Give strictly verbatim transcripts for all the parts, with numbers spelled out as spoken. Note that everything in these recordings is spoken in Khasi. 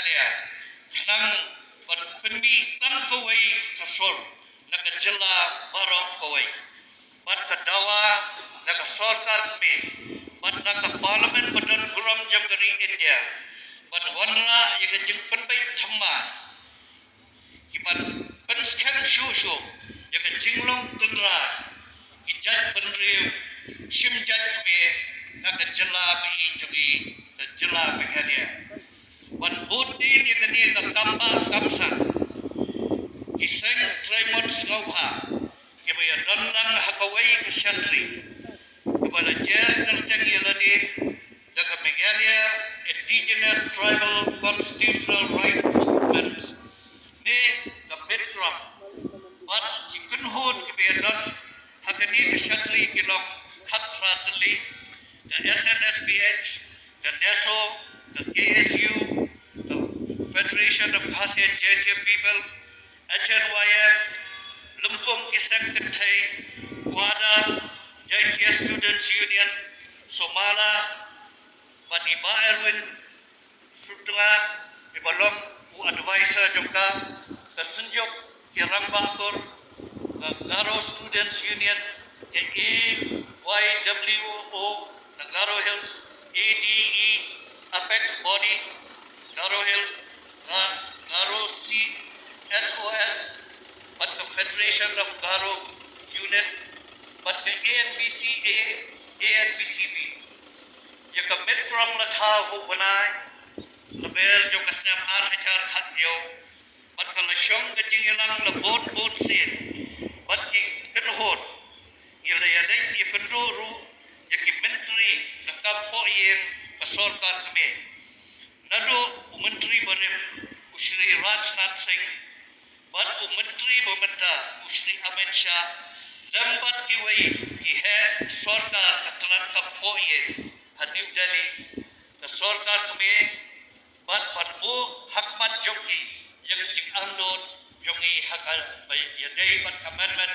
Meghalaya, khnang ban pynmih tang kawei ka sur na ka jylla baroh kawei. Bad ka dawa na ka sorkar kmie bad na ka Parliament ba don burom jong ka ri India ban wanrah ïa ka jingpynbeit thymmai kiban pynskhem shuh shuh ïa ka jinglong tynrai ki jaitbynriew shim jait kmie na ka jylla ba ïeit jong ngi, ka jylla Meghalaya. Ban bud dien ïa kane ka kam bah kam san, ki seng trei mon sngewbha kiba ïadon lang ha kawei ka shatri kaba la jer kyrteng ïa lade da ka Meghalaya Indigenous Tribal Constitutional Right Movement ne ka MITROM. Bad ki kynhun kiba ïadon ha kane ka shatri ki long Khakra Tylli, ka S N S P H, ka NESO, ka K S U, ka Federation of Khasi and Jaintia People, H N Y F, Lympung ki seng kynthei, KWADA, Jaintia Students Union, Somala, bad i Bah Erwin Sutnga, iba long u advisor jong ka, ka Synjuk ki Rangbah Kur, ka Garo Students Union, ka A Y W O na Garo Hills, A D E, Apex Body, Garo Hills, Ga-, Garo C S O S, bad ka Federation of Garo Unit, bad ka A N B C A, A N B C B. Ïa ka MITROM la thaw ha u bnai Lber jong ka snem ar hajar khathynñiew, bad ka la shong ka jingïalang la bud bud sien bad ki kynhun. Ngi la ïaleit ïakynduh ruh ïa ki myntri ka kam pohïing ka sorkar kmie, naduh u Myntri barim u Shri Rajnath Singh, bad u Myntri ba mynta u Shri Amit Shah, lem bad kiwei ki heh sorkar ka tnat kam pohïing ha New Delhi, ka sorkar kmie, bad ban buh ha khmat jong ki ïa ka jingangnud jong ngi ha kaba ïadei bad ka amendment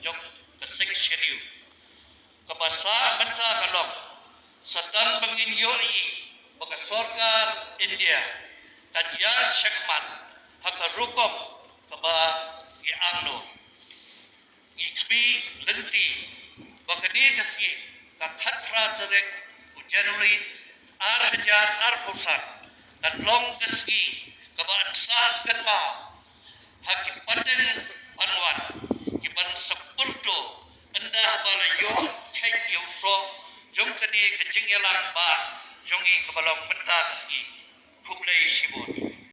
jong ka Sixth Schedule. Kaba sah mynta ka long, sa tang ba ngin ïohi ba ka sorkar India kan ïaid shakhmat ha ka rukom kaba ngi angnud. Ngi khmih lynti ba kane ka sngi, ka khatphra tarik u January ar hajar arphew san, kan long ka sngi kaba yn sah kynmaw ha ki pateng ban wan, kiban sa pyrto ynda haba la ïoh kheit ïa u soh jong kane ka jingïalang bah jong ngi kaba long mynta ka sngi.